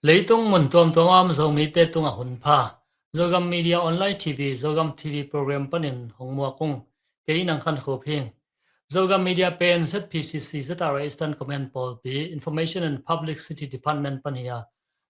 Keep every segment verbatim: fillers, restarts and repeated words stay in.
Leitung mun tuamtuam a om Zomite tungah hun pha. Zogam Media Online T V, Zogam T V program panin hong muak ung. Kei Nang Khan Khup hi ing. Zogam Media pen Z P C C, Z R A Eastern Command pawlpi, Information and Publicity Department pan hi a,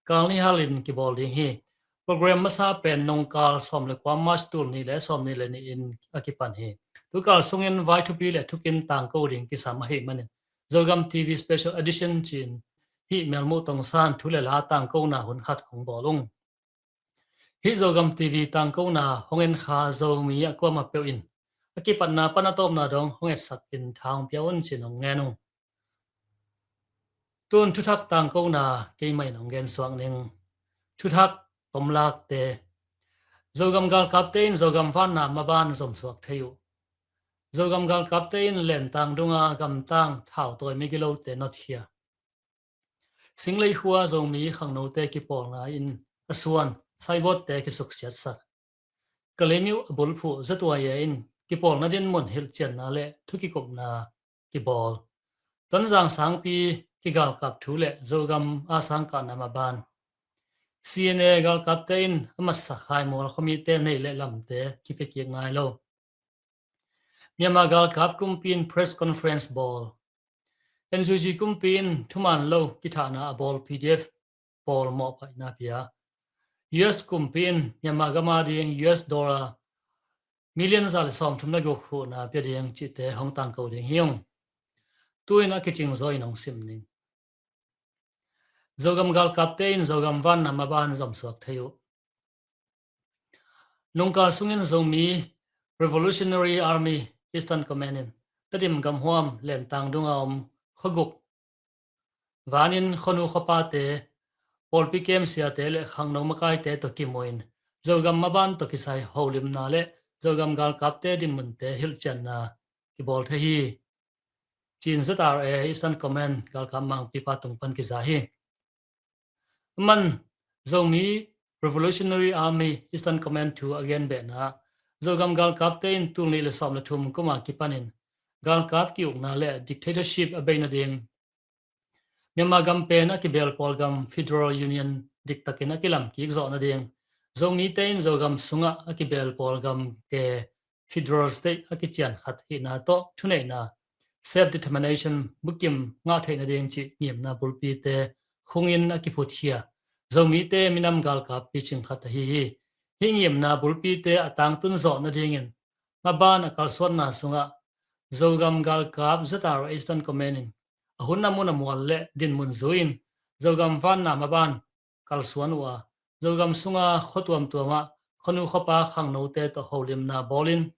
kal ni halin kibawl ding hi. Program masa pen nungkal sawm le kua March tul nih le sawm nih le nih in a kipan hi. Tukal sungin vai thupi le thukin tangko ding kisam ahih manin Zogam T V Special Edition ci-in hih melmuh tongsan thu le la tangkona hun khat hong bawl ung. Hih Zogam T V tangkona hong en kha Zomi a kuamah peuh in a kipatna pan a tawpna dong hong etsak in tha hong pia un ci-in hong ngen ung. Tun thuthak tangkona keimah in hong gen suak ning. Thuthak tomlakte. Zogam galkapte in Zogam vanna maban zomsuak thei uh. Zogam galkapte in lentang dunga gamtang thautawi migilote notkhia. Singlei khua Zomi khangnote kipawlna in a suan, saibawtte kisuksiatsak. Kalaymyo a bulphuh Z Y A in kipawlna dinmun hilhcianna le thukikupna kibawl. Tonzang sangpi kigalkap thu le Zogam a sangkahna maban. C N A galkapte in a matsak Haimual khuamite neih le lamte kipiakik nai lo. Myanmar galkap kumpi in press conference bawl. N U G kumpi in thuman lo kithahna a bawl P D F pawl mawhpaihna pia. U S kumpi in Myanmar gam a ding U S dollar million za le sawmthum le guk huhna pia ding cihte hong tangko ding hi ung. Tu-in a kicing zaw in hong sim ning. Zogam galkapte in Zogam vanna maban zomsuak thei uh. Nungkal sungin Zomi Revolutionary Army Eastern Command in Tedim gamhuam lentang dunga om khuaguk vanin khuanu khuapate, pawlpi kemsiate le khangno makaite tawh kimuin Zogam maban tawh kisai holimna le Zogam galkapte dinmunte hilhcianna kibawl thei hi. Ci-in Z R A Eastern Command galkap mangpipa tung pan kiza hi. Aman Zomi Revolutionary Army Eastern Command thu a gen behna, Zogam galkapte in tul nih le sawm le thum kuma kipanin galkap ki-ukna le dictatorship a bei nading, Myanmar gam pen a kibel pawlgam Federal Union diktakin a kilam kik zawh nading, Zomite in Zogam sungah a kibel pawlgam ke Federal State a kician khat hihna tawh thuneihna, self determination bukim ngah theih nading cih ngimna bulpite khungin a kiphutkhia Zomite minam galkap picing khat ahi hi. Hih ngimna bulpite a tangtun zawh nadingin maban a kalsuanna sungah Zogam galkap Z R A Eastern Command in a hun a mun a mual le dinmun zui-in Zogam vanna maban kalsuan uh a, Zogam sunga khua tuamtuamah khuanu khuapa khangnote tawh holimna bawlin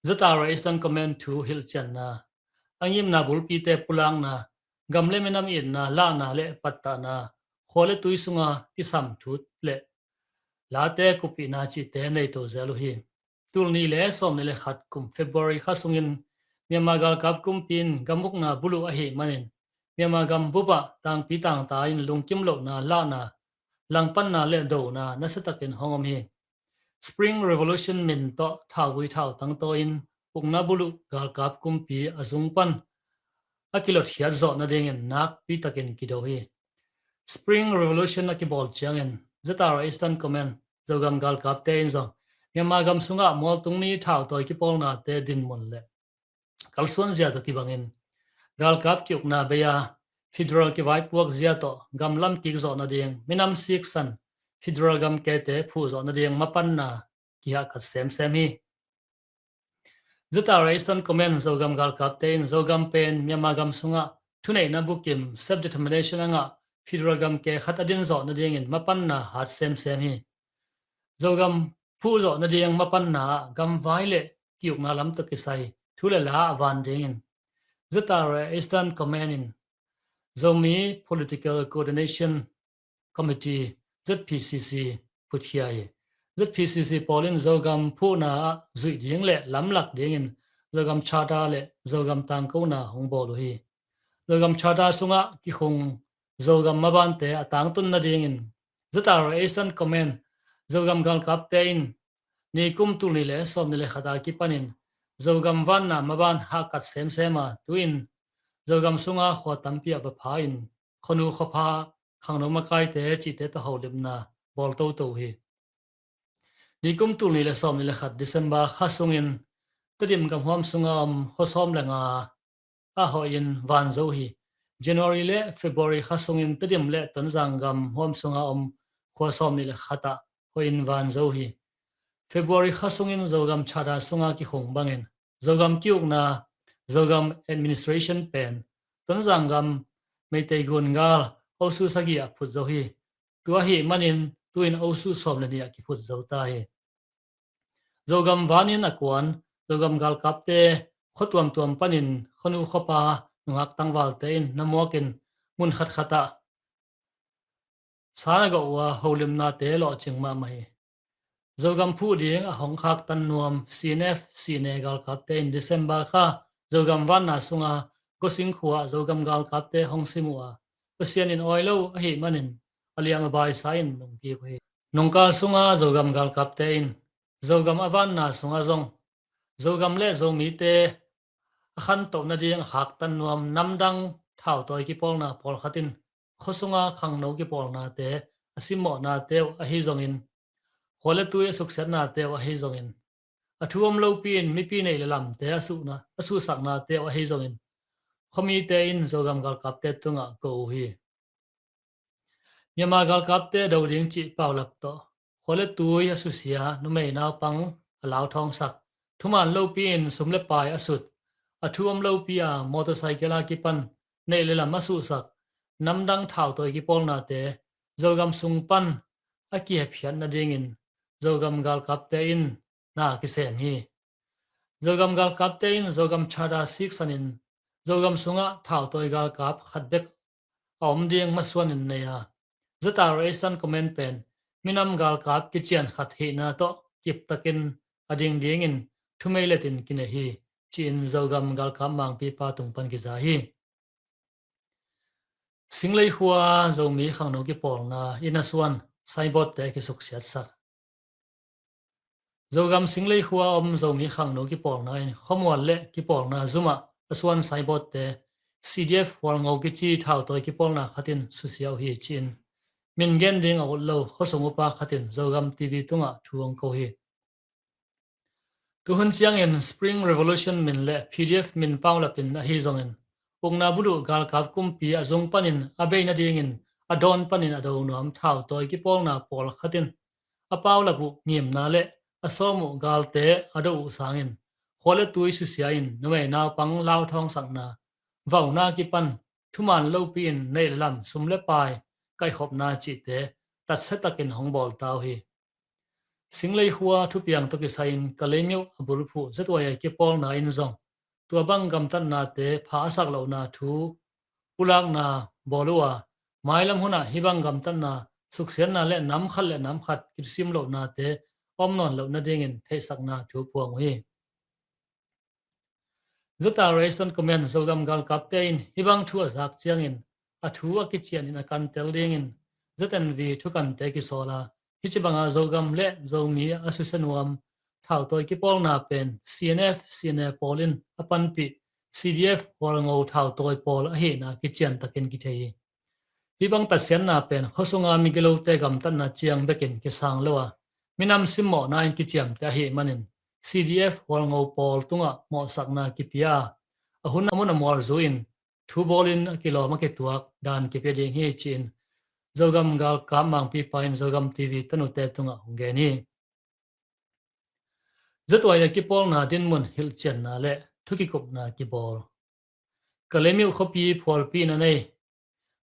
Z R A Eastern Command thu hilhcianna, a ngimna bulpite pulakna, gam le minam itna lahna le pattahna, khua le tui sunga kisam thu le late kupihna cihte neito zel uh hi. Tul nih le sawm nih le khat kum February kha sungin Myanmar galkap kumpi in gam ukna buluh ahih manin Myanmar gam bupah tangpi tangta in lungkim lohna lahna, langpanna le dona nasatakin hong om hi. Spring Revolution min tawh thauvui thautang tawi-in ukna buluh galkap kumpi a zung pan a kilotkhiat zawh nadingin nakpi takin kido hi. Spring Revolution a kibawl ciangin Z R A Eastern Command Zogam galkapte in zong Myanmar gam sungah mualtung mi thautawi kipawlnate dinmun le kalsuan zia tawh kibangin galkap ki-ukna bei-a federal kivaipuak zia tawh gam lam kik zawh nading, minam siksan federal gam kete phuh zawh nading mapanna kihahkat semsem hi. Z R A Eastern Command Zogam galkapte in Zogam pen Myanmar gam sungah thuneihna bukim self determination a ngah federal gam ke khat a din zawh nadingin mapanna hat semsem hi. Zogam phuh zawh nading mapanna ah gamvai le ki-ukna lam tawh kisai thu le la a van dingin Z R A Eastern Command in Zomi Political Coordination Committee, Z P C C, phutkhia hi. Z P C C pawl in Zogam phuhna ah zuih ding le lamlak dingin Zogam Charter le Zogam tangkona hong bawl uh hi. Zogam Charter sungah kikhung Zogam mabante a tangtun nadingin Z R A Eastern Command Zogam galkapte in nikum tul nih le sawm nih le khat a kipanin Zogam vanna maban hahkat semsem a, tu-in Zogam sunga khua tampi ah va pha-in khuanu khuapa khangno makaite cihte tawh holimna bawl toto uh hi. Nikum tul nih le sawm nih le khat December kha sungin Tedim gamhuam sunga om khua sawm le nga ah hoihin van zo hi. January le February kha sungin Tedim le Tonzang gamhuam sunga om khua sawm nih le khat ah hoihin van zo hi. February kha sungin Zogam Charter sunga kikhung bangin Zogam ki-ukna, Zogam Administration pen Tonzang gam Meitei gun gal Osu sagih ah phut zo hi. Tua ahih manin tu-in Osu sawm le nih ah kiphut zo ta hi. Zogam vanin a kuan Zogam galkapte khua tuamtuam panin khuanu khuapa nungak tangvalte in na muakin mun khatkhat ah sa na gawh uh a, holimnate lawhcing mahmah hi. Zogam phuh ding a hong khaktan nuam C N F, C N A galkapte in December kha Zogam vanna sunga Gosing khua ah Zogam galkapte hong sim uh a, Pasian in awi lo ahih manin a liam a baisa in nungkik uh hi. Nungkal sunga Zogam galkapte in Zogam a vanna sunga zong Zogam le Zomite a khantoh nading a khaktan nuam namdang thautawi kipawlna pawlkhat in khua sunga khangno kipawlnate, a simmawhnate uh ahi zongin, khua le tui a suksiatnate uh ahi zongin, a thu om lopi in mipi neih le lamte a suhna, a suhsaknate uh ahi zongin, khuamite in Zogam galkapte tungah ko uh hi. Myanmar galkapte do ding cih paulap tawh khua le tui a susia, numei naupang a lauthawngsak, thuman lopi in sum le pai a sut, a thu om lopi a motorcycle a kipan neih le lam a suhsak namdang thautawi kipawlnate Zogam sung pan a kihepkhiat nadingin Zogam galkapte in na kisem hi. Zogam galkapte in Zogam Charter siksanin Zogam sungah thautawi galkap khat bek a om ding masuanin nei a, Zata Ration Command pen minam galkap kician khat hihna tawh kiptakin a ding dingin thumeiletin kinei hi, ci-in Zogam galkap mangpipa tung pan kiza hi. Singlei khua Zomi khangno kipawlna inn a suan signboardte a kisuksiatsak. Zogam Singlei khua a om Zomi khangno kipawlna in khuamual le kipawlna zumah a suan signboardte C D F Hualngo kici thautawi kipawlna khatin susia uh hi, ci-in min gen ding a ut lo khuasung upa khatin Zogam T V tungah thu hong ko hi. Tuhun ciangin Spring Revolution min le P D F min paulapin ahi zongin, ukna buluh galkap kumpi a zung panin a bei nadingin a dawn panin a do nuam thautawi kipawlna pawlkhat in a paulap uh ngimna le a sawm uh galte a do uh sangin, khua le tui susia in numei naupang lauthawngsakna, vauna kipan thuman lopi in neih le lam, sum le pai, kaihkhopna cihte tatsia takin hong bawl ta uh hi. Singlei khua thupiang tawh kisai-in Kalaymyo a bulphuh Z Y A kipawlna in zong tua bang gamtatnate pha a sak lohna thu pulakna bawl uh a, mailam hunah hih bang gamtatna suksiatna le nam khat le nam khat kipsim lohnate om nawn loh nadingin theihsakna thu phuang uh hi. Zata Ration Command Zogam galkapte in hih bang thu a zak ciangin a thu a kicianin a kantel dingin Z N V thukante kisawl a, hih ci banga Zogam le Zomi a susia nuam thautawi kipawlna pen C N F, C N A pawl in a panpih C D F Hualngo thautawi pawl ahihna kician takin kithei hi. Hih bang tatsiatna pen khuasunga migilote gamtatna ciang bekin kisang lo a, minam simmawhna in kiciamteh ahih manin C D F Hualngo pawl tungah mawhsakna kipia a, a hun a mun a mualzu in thu bawlin a kilawm a kituak dan kipia ding hi, ci-in Zogam galkap mangpipa in Zogam T V tanute tungah hong gen hi. Z Y A kipawlna dinmun hilhcianna le thukikupna kibawl. Kalaymyo khuapi phualpihna nei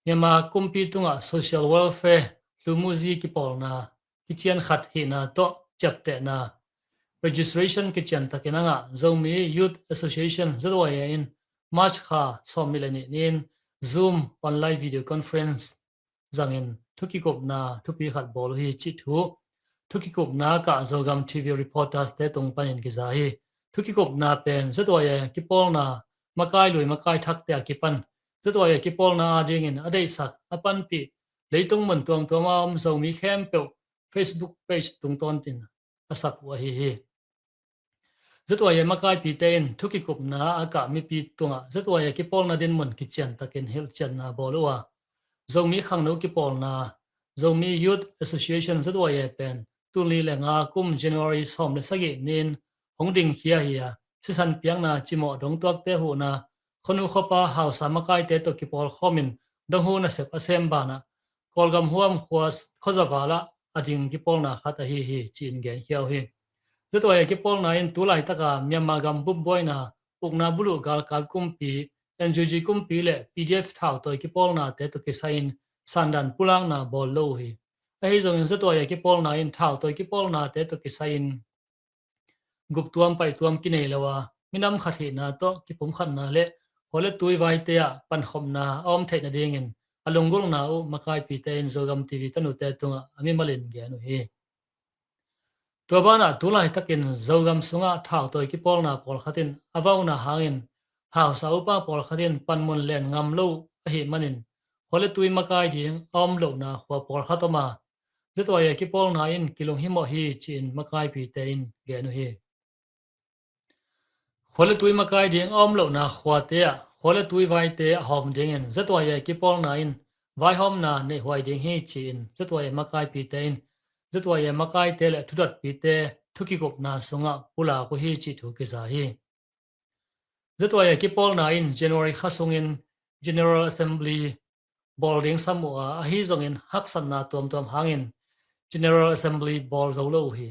Myanmar kumpi tungah social welfare lumuzi kipawlna kician khat hihna tawh ciaptehna registration kician takin a ngah Zomi Youth Association Z Y A in March kha sawmnih le nih ni-in Zoom online video conference zangin thukikupna thupi khat bawl uh hi, cih thu thukikupna kah Zogam T V reporters te tung panin kiza hi. Thukikupna pen Z Y A kipawlna makai lui makai thakte a kipan Z Y A kipawlna adingin a deihsak a panpih leitung mun tuamtuama om Zomi khempeuh Facebook page tungtawn tin a sak uh ahi hi. Z Y A makaipite in thukikupna a kah mipi tungah Z Y A kipawlna dinmun kician takin hilhcianna bawl uh a, Zomi Khangno Kipawlna, Zomi Youth Association, Z Y A pen tulnih le nga kum January sawm le sagih ni-in hong dingkhia hi a, sisan piakna, cimawh dongtuakte huhna, khuanu khuapa hausa makaite tawh kipawlkhawmin donghu nasep a sem banah Kawlgam huam khua khuazaval ah a ding kipawlna khat ahi hi, ci-in genkhia uh hi. Z Y A kipawlna in tu laitaka Myanmar gam bupbuaina, ukna buluh galkap kumpi, N U G kumpi le P D F thautawi kipawlnate tawh kisai-in sandan pulakna bawl lo uh hi. Ahi zongin Z Y A kipawlna in thautawi kipawlnate tawh kisai-in guptuam paihtuam kinei lo a, minam khat hihna tawh kipumkhatna le khua le tui vaite ah pankhopna a om theih nadingin a lunggulhna uh makaipite in Zogam T V tanute tungah a mimalin gen uh hi. Tua banah tu laitakin Zogam sungah thautawi kipawlna pawlkhat in a vauna hangin hausa upa pawlkhat in panmun len ngam lo ahih manin khua le tui makai ding a om lohna khua pawlkhat om a, Z Y A kipawlna in kilunghimawh hi, ci-in makaipite in gen uh hi. Khua le tui makai ding a om lohna khuate ah khua le tui vaite a hawm dingin Z Y A kipawlna in vaihawmna neihhuai ding hi, ci-in Z Y A makaipite in Z Y A makaite le thudotpite thukikupna sungah pulak uh hi, cih thu kiza hi. Z Y A kipawlna in January kha sungin General Assembly bawl ding sam uh a, ahi zongin haksatna tuamtuam hangin General Assembly bawl zo lo uh hi.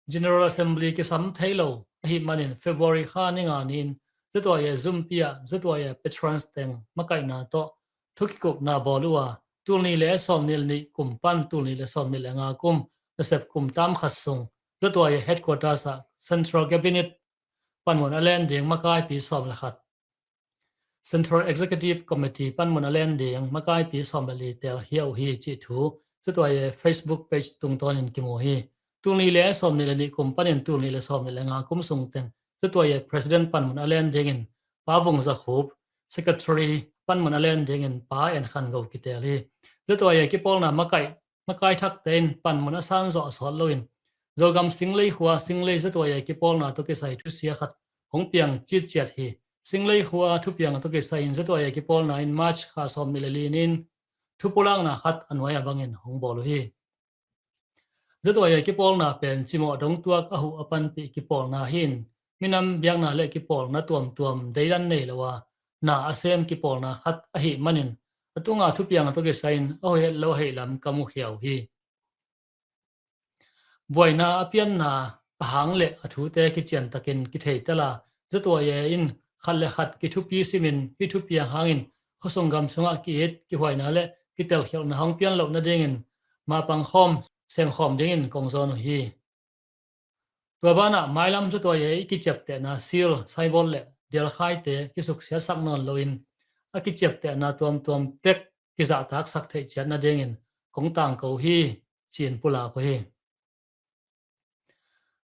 General Assembly kisam thei lo ahih manin February kha ni nga ni-in Z Y A zumpi ah Z Y A patrons teng makaihna tawh thukikupna bawl uh a, tulnih le sawmnih le nih kum pan tulnih le sawmnih le nga kum nasep kum tam khat sung Z Y A headquarters ah Central Cabinet panmun a len ding makaipi sawm le khat, Central Executive Committee panmun a len ding makaipi sawm le li telkhia uh hi, cih thu Z Y A Facebook page tungtawnin kimu hi. Tulnih le sawmnih le nih kum panin tulnih le sawmnih le nga kum sung teng Z Y A President panmun a len dingin Pa Vung Za Khup, Secretary panmun a len dingin Pa En Khan Go kitel hi. Z Y A kipawlna makaih makai thakte in panmun a sanzawh a sawt loin Zogam Singlei khua Singlei Z Y A kipawlna tawh kisai thusia khat hong piang citciat hi. Singlei khua thupiang tawh kisai in Z Y A kipawlna in March kha sawmnih le li ni-in thupulakna khat a nuai a bangin hong bawl uh hi. Z Y A kipawlna pen cimawh dongtuak a huh a panpih kipawlna hi-in minam biakna le kipawlna tuamtuam deidan nei lo a, na a sem kipawlna khat ahih manin a tunga thupiang tawh kisai-in a hoih het lo ahih lam ka mukhia uh hi. Buaina a pianna a hang le a thute kiciantakin kitheitel a, Z Y A in khat le khat kithupi simin hih thupiang hangin khuasung gam sungah ki-it kihuaina le kitelkhialhna hong pian loh nadingin mapang khawm semkhawm dingin kong zawn uh hi. Tua banah mailam Z Y A i kiciaptehna seal, signboard le dialkhaite kisuksiatsak nawn loin a kiciaptehna tuamtuam tek kizahtaksak theih ciat nadingin kong tangko hi, ci-in pulak uh hi.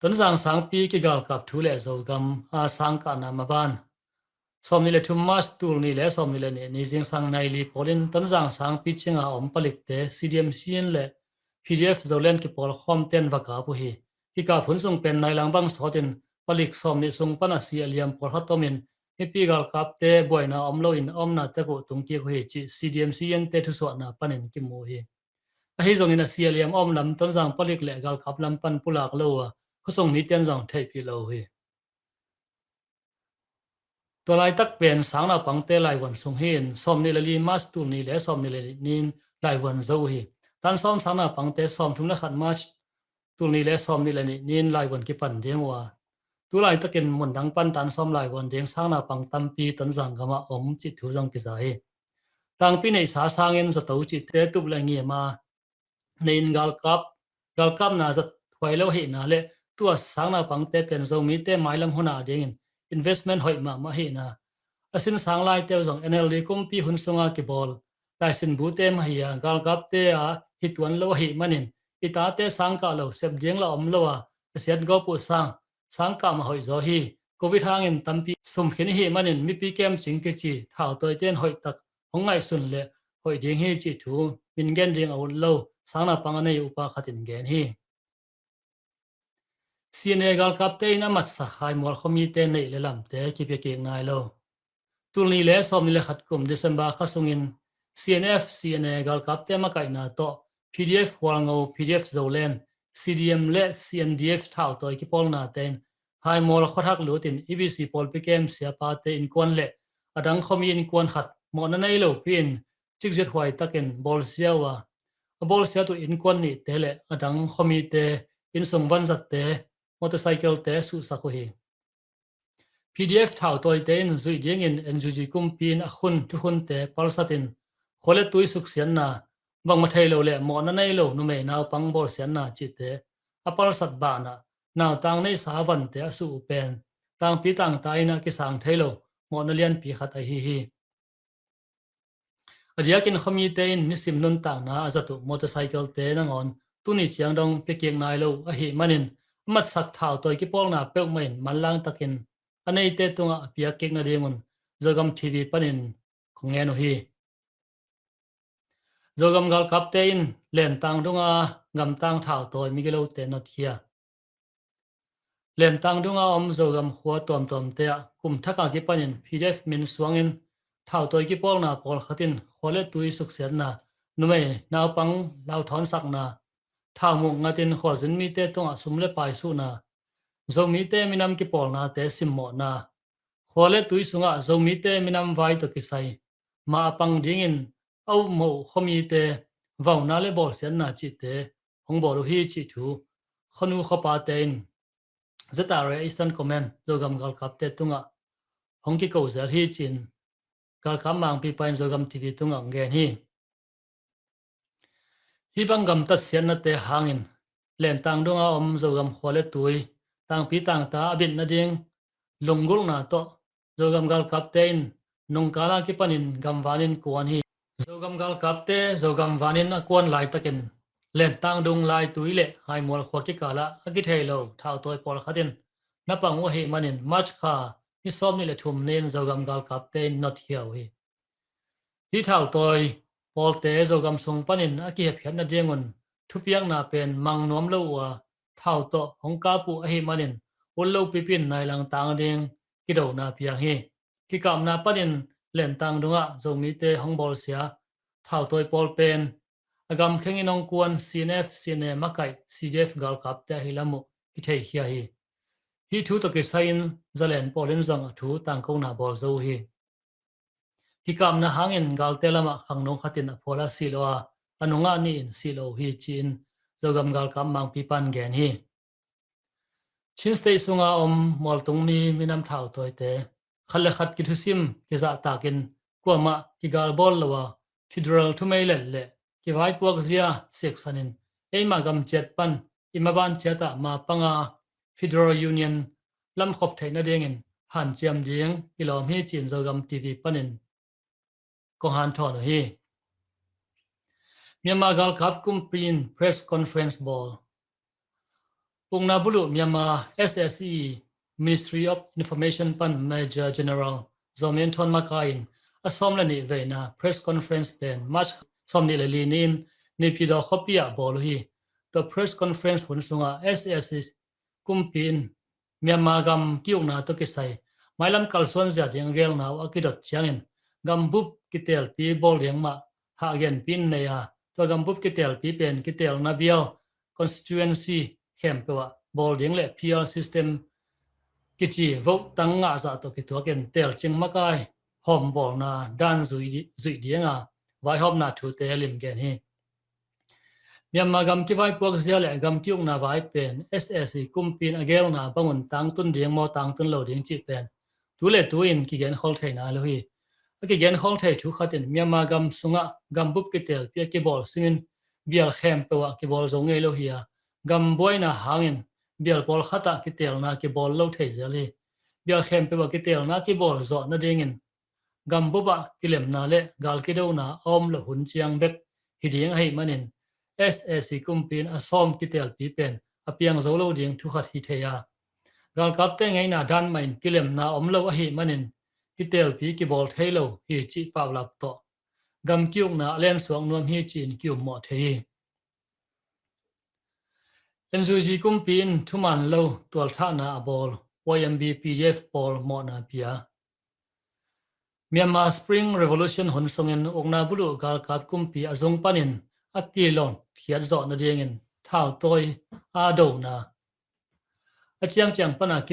Tonzang sangpi kigalkap thu le Zogam a sangkahna maban. Sawmnih le thum March tulnih le sawmnih le nih ni zingsang nai li pawlin Tonzang sangpi cinga om palikte C D M C in le P D F Zoland kipawlkhawmte in va kap uh hi. Kikap hun sung pen nai lang bang sawtin palik sawmnih sung pana si a liam pawlkhat omin mipi galkapte buaina om loin a omna tek uh tungkik uh hi, cih C D M C in te thusuahna panin kimu uh hi. Ahi zongin a si a liam a om lam Tonzang palik le galkap lam pan pulak lo uh a, khuasung mite in zong theihpih lo uh hi. Tua laitak pen sangnaupangte laivuan sung hi-in sawmnih le li March tulnih le sawmnih le nih ni-in laivuan zo uh hi. Tan sawm sangnaupangte sawmthum le khat March tulnih le sawmnih le nih ni-in laivuan kipan ding uh a, tu laitakin mundang pan tan sawm laivuan ding sangnaupang tampi Tonzang gamah om cih thu zong kiza hi. Tangpi neihsa sangin zato cihte tup le ngim a, neih in galkap, galkapna zat huai lo ahihna le tua sangnaupangte pen Zomite mailam hun a dingin investment hoih mahmah ahihna. A sinsang laite uh zong N L D kumpi hun sunga kibawl laisinbute mah hi a, galkapte a hi tuan lo ahih manin i tate sangkah lo, sep ding la om lo a, a siatgawp uh sang sangkah mah hoih zaw hi. Covid hangin tampi sum khin ihih manin mipi kemcing kici thautawite in hoihtak hong ngaihsun le hoih ding hi cih thu min gen ding a ut lo sangnaupang a nei upa khat in gen hi. C N A galkapte in a matsa hai mualkhawmite neih le lamte kipia kik nai lo. Tulnih le sawmnih le khat kum December kha sungin C N F, C N A galkapte makaihna tawh P D F Hualngo, P D F Zoland, C D M le C N D F thautawi kipawlnate in Haimual khuathak lutin E B C pawlpi kem siapate innkuan le a dang khuami innkuan khat mawhna nei lopi in cikziat huai takin bawlsia uh a, a bawlsiat uh innkuan nihte le a dang khuamite, innsung vanzatte, motorcycle-te suhsak uh hi. P D F thautawite in zuih dingin N U G kumpi in a khun thukhunte palsatin khua le tui suksiatna, bangmah thei lo le mawhna nei lo numei naupang bawlsiatna cihte a palsat banah nautang neihsa vante a suh uh pen tangpi tangta in a kisang thei lo mawhna lianpi khat ahi hi. A diakin khuamite in nisim nuntakna a zat uh motorcycle-te nangawn tuni ciang dong piakik nai lo uh ahih manin a matsak thautawi kipawlna peuhmah in manlang takin a neite tungah a piak kik nadingun Zogam T V panin kong ngen uh hi. Zogam galkapte in Lentang dunga gamtang thautawi migilote notkhia. Lentang dunga om Zogam khua tuamtuamte ah kum thak a kipanin P D F min suangin thautawi kipawlna pawlkhat in khua le tui suksiatna, numei naupang lauthawnsakna, thaumuk ngatin khualzin mite tungah sum le pai suhna, Zomite minam kipawlnate simmawhna, khua le tui sungah Zomite minam vai tawh kisai ma a pang dingin a upmawh uh khuamite vauna le bawlsiatna cihte hong bawl uh hi cih thu khuanu khuapate in Z R A Eastern Command Zogam galkapte tungah hong kiko zel hi ci-in galkap mangpipa in Zogam T V tungah hong gen hi. Hih bang gamtatsiatnate hangin Lentang dunga om Zogam khua le tui tangpi tangta a bit nading lunggulhna tawh Zogam galkapte in nungkala kipanin gamvanin kuan hi. Zogam galkapte Zogam vanin a kuan laitakin Lentang dung, Laitui le Haimual khua kikalah a kithei lo thautawi pawlkhat in na pang uh ahih manin March kha ni sawm nih le thum ni-in Zogam galkapte in notkhia uh hi. Hih thautawi pawlte Zogam sung panin a kihepkhiat nadingun thupiakna pen mang nuam lo uh a, thau tawh hong kap uh ahih manin ut lopipi in nai langtang ding kidona piang hi. Kikapna panin Lentang dungah Zomite hong bawlsia thautawi pawl pen a gam khengin hong kuan C N F, C N A makaih C D F galkapte ahi lam uh kitheikhia hi. Hih thu tawh kisai-in Zalen pawl in zong a thu tangkona bawl zo uh hi. Kikapna hangin galte lamah khangno khat in a phual a sih lo a, a nungah nih in sih lo uh hi ci-in Zogam galkap mangpipa in gen hi. Chin State sunga om mualtung mi minam thautawite khat le khat kithusim kizahtakin kuamah kigalbawl lo a, federal thumeilet le kivaipuak zia siksanin eimah gam ciat pan i maban ciatah mapanga federal union lamkhop theih nadingin hanciam ding kilawm hi ci-in Zogam T V panin kong hanthawn uh hi. Myanmar galkap kumpi in press conference bawl. Ukna buluh Myanmar S S E Ministry of Information pan Major General Zaw Min Thawn makai in a sawm le nih veina press conference pen March sawm nih le li ni-in Naypyidaw khuapi ah bawl uh hi. Tua press conference hun sungah S S E kumpi in Myanmar gam ki-ukna tawh kisai mailam kalsuan zia ding a gelna uh a kidot ciangin gambup kitelpi bawl ding mah hahgenpi in nei a, tua gambup kitelpi pen kitelna bial constituency khempeuh ah bawl ding le P R system kici vote tang ngah zah tawh kituakin telcing makai hawm bawlna dan zui di-, zuih ding a, vaihawmna thute lim gen hi. Myanmar gam kivaipuak zia le gam ki-ukna vai pen S S E kumpi in a gelna bangun tangtun ding maw tangtun lo ding cih pen tu le tu in kigenkhol thei nai lo hi. A kigenkhol thei thu khat in Myanmar gam sungah gambup kitelpi a kibawl sungin bial khempeuh ah kibawl zo ngei lo hi a, gam buaina hangin bial pawlkhat ah kitelna kibawl lo thei zel hi. Bial khempeuh ah kitelna kibawl zawh nadingin gambup ah kilemna le gal kidona a om loh hun ciang bek hi ding ahih manin S S E kumpi in a sawm kitelpi pen a piang zo lo ding thu khat hi thei a, galkapte ngeina dan mah in kilemna om lo ahih manin kitelpi kibawl thei lo hi cih paulap tawh gam ki-ukna a lensuak nuam hi ci-in ki-ummawh thei hi. N U G kumpi in thuman lo tualthahna a bawl, Y M B P D F pawl mawhna pia. Myanmar Spring Revolution hun sungin ukna buluh galkap kumpi a zung panin a kilawng khiat zawh nadingin thautawi a dona a ciangciang pana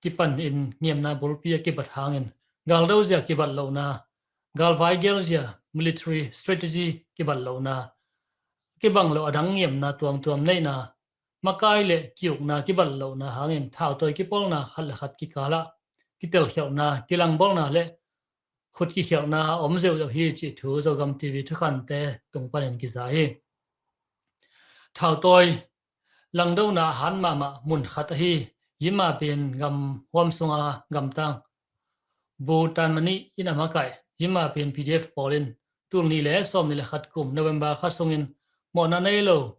kipan in ngiamna bulpi a kibat hangin galdo zia kibat lohna, galvai gel zia military strategy kibat lohna, kibang lo a dang ngiamna tuamtuam neihna, makai le kiukna kibat lohna hangin thautawi kipawlna khat le khat kikalah kitelkhialhna, kilangbawlna le khut kikhialhna a om zeuh hi cih thu Zogam T V thukhante tung panin kiza hi. Thautawi langdona a han mahmah mun khat ahi Yimapin gam huam sunga gamtang Bhutan Mani in a makaih Yimapin P D F pawl in tulni le sawmni le khat kum November kha sungin mawhna nei lo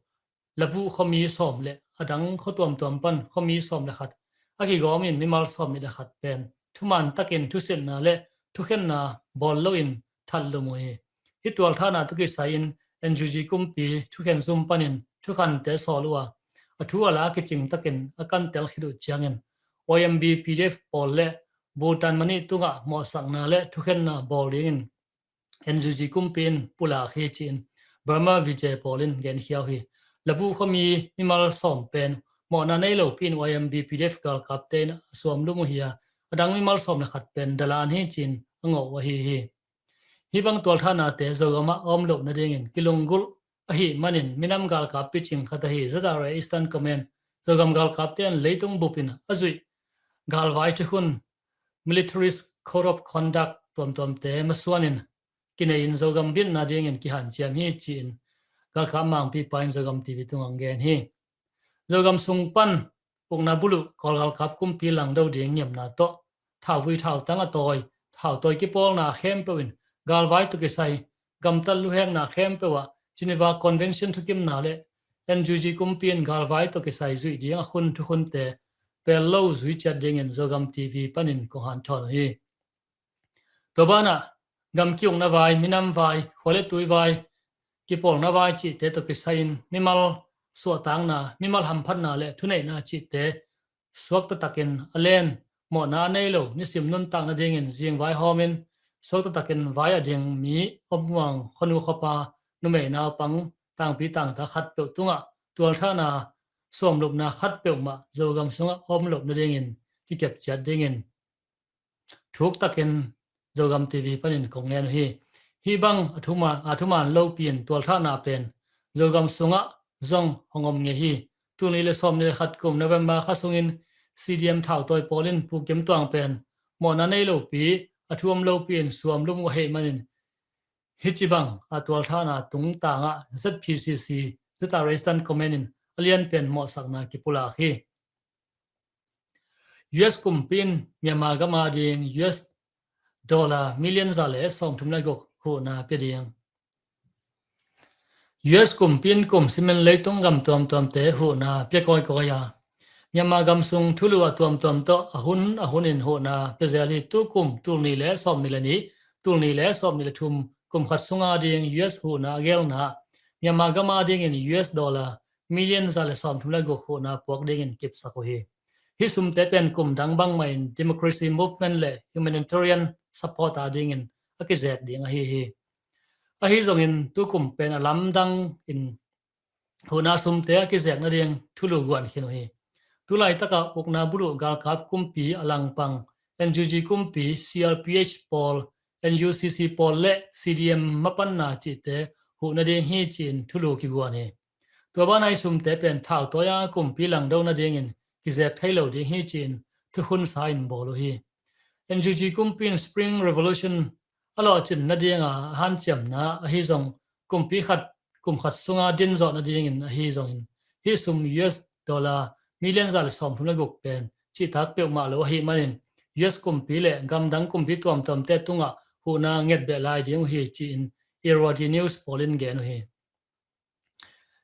Labuh khuami sawm le a dang khua tuamtuam pan khuami sawm le khat a kigawmin mimal sawmni le khat pen thuman takin thusiatna le thukhenna bawl loin that lum uh hi. Hih tualthahna tawh kisai-in N U G kumpi thukhen zum panin thukhante sawl uh a, a thu a la kicing takin a kantel khit uh ciangin Y M B P D F pawl le Bhutan Mani tungah mawhsakna le thukhenna bawl dingin N U G kumpi in pulak hi ci-in Burma Vijay pawl in genkhia uh hi. Labuh khuami mimal sawm pen mawhna nei lopi in Y M B P D F galkapte in a suam lum uh hi a, a dang mimal sawm le khat pen dalan hi ci-in a ngawh uh ahi hi. Hih bang tualthahnate Zogam ah a om loh nadingin kilunggulh ahih manin minam galkap picing khat ahi Z R A Eastern Command Zogam galkapte in leitung bupin a zuih galvai thukhun, military's code of conduct tuamtuamte masuanin kinei-in Zogam bit nadingin kihanciam hi ci-in galkap mangpipa in Zogam T V tungah gen hi. Zogam sung pan ukna buluh Kawl galkap kumpi langdo ding ngiamna tawh thauvui thautang a tawi, thautawi kipawlna khempeuh in galvai tawh kisai gamtat luhekna khempeuh ah Geneva Convention thukimna le N U G kumpi in galvai tawh kisai zuih ding a khun thukhunte pel lo zui ciat dingin Zogam T V panin kong hanthawn uh hi. Tua banah gam kiukna vai, minam vai, khua le tui vai, kipawlna vai cihte tawh kisai-in mimal suahtakna, mimal hamphatna le thuneihna cihte suakta takin a len mawhna a nei lo nisim nuntak nadingin zingvai hawmin suakta takin vai a ding mi, ommuang, khuanu khuapa, numei naupang, tangpi tangta khatpeuh tungah tualthahna suamlupna khat peuhmah Zogam sungah a om loh nadingin kikep ciat dingin thuk takin Zogam T V panin kong ngen uh hi. Hih bang a thuman, a thuman lopi in tualthahna pen Zogam sungah zong hong om ngei hi. Tulni le sawmni le khat kum November kha sungin C D M thautawi pawl in Pu Kim Tuang pen mawhna nei lopi, a thu om lopi in suam lum uh ahih manin hih ci bang a tualthahna tungtangah Z P C C, Z R A Eastern Command in a lianpen mawhsakna kipulak hi. U S kumpi in Myanmar gam ading U S dollar million za le sawmthum le guk huhna pia ding. U S kumpi in kum simin leitung gam tuamtuamte huhna pia kawikawi a, Myanmar gam sung thulu a tuamtuam tawh a hun a hun in huhna pia zel hi. Tukum tulni le sawmni le nih, tulni le sawmni le thum kum khat sunga ding U S huhna a gelna Myanmar gam adingin U S dollar million za le sawmthum le guk huhna puak dingin kipsak uh hi. Hih sumte pen kum dang bangmah in democracy movement le humanitarian support adingin a kizek ding ahi hi. Ahi zongin tukum pen a lamdang in huhna sumte a kizek nading thulu guan khin uh hi. Tulaitaka ukna buluh galkap kumpi a langpang N U G kumpi, C R P H pawl, N U C C pawl le C D M mapanna cihte huh nading hi ci-in thulu kiguan hi. Tua banah hih sumte pen thautuai a kumpi langdo nadingin kizek thei lo ding hi ci-in thukhun sa-in bawl uh hi. N U G kumpi in Spring Revolution a lawhcin nadinga a hanciamna ahi zong kumpi khat kum khat sunga din zawh nadingin ahi zongin hih sum U S dollar million za le sawmthum le guk pen cihtak peuhmah lo ahih manin U S kumpi le gamdang kumpi tuamtuamte tungah huhna ngetbeh lai ding uh hi ci-in Irrawaddy News pawl in gen uh hi.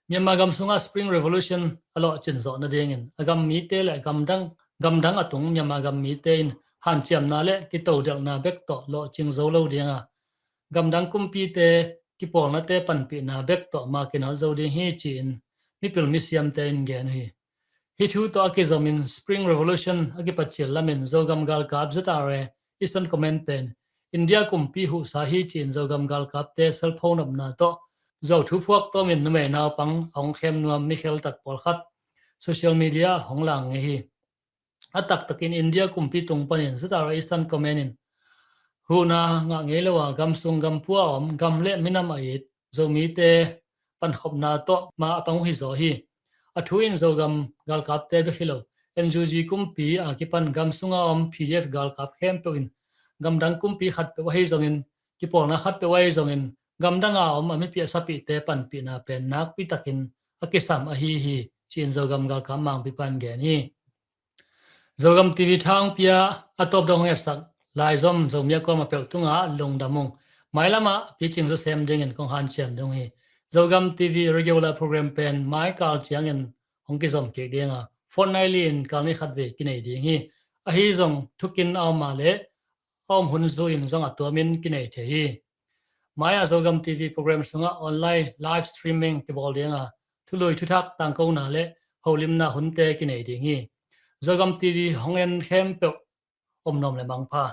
Myanmar gam sungah Spring Revolution a lawhcin zawh nadingin a gam mite le gamdang, gamdang a tung Myanmar gam mite in hanciamna le kitodelhna bek tawh lawhcing zo lo dinga gamdang kumpite kipawlnate panpihna bek tawh ma kinawt zo ding hi ci-in mipil misiamte in gen uh hi. Hih thu tawh a kizomin Spring Revolution a kipatcil lamin Zogam galkap Z R A Eastern Command pen India kumpi huhsa hi ci-in Zogam galkapte cellphone nopna tawh zuau thuphuak tawmin numei naupang a hong khem nuam mikhel tat pawlkhat social media ah hong lang ngei hi. A taktakin India kumpi tung panin Z R A Eastern Command in huhna ngah ngei lo a gamsung gampua a om gam le minam a it Zomite pankhopna tawh ma a pang uh hi zaw hi. A thu in Zogam galkapte bek hi lo, N U G kumpi a kipan gam sunga om P D F galkap khempeuh in gamdang kumpi khatpeuh ahi zongin, kipawlna khatpeuh ahi zongin, gamdanga om a mipih a sapihte panpihna pen nakpi takin a kisam ahi hi ci-in Zogam galkap mangpi pan gen hi. Zogam T V thangpi a a tawp dong hong etsak laizom Zomi a kuama peuh tungah lungdam ung. Mailamah picing zawsem dingin kong hanciam ding hi. Zogam T V regular program pen mai kal ciangin hong kizom kik dinga fortnightly in kal ni khat vei kinei ding hi. Ahi zong thukin a om a le a om hun zu in zong a tuamin kinei thei hi. Mai-ah Zogam T V program sungah online live streaming kibawl dinga thului thuthak tangkona le holimna hunte kinei ding hi. Zogam T V hong en khempeuh om nuam le mangpha.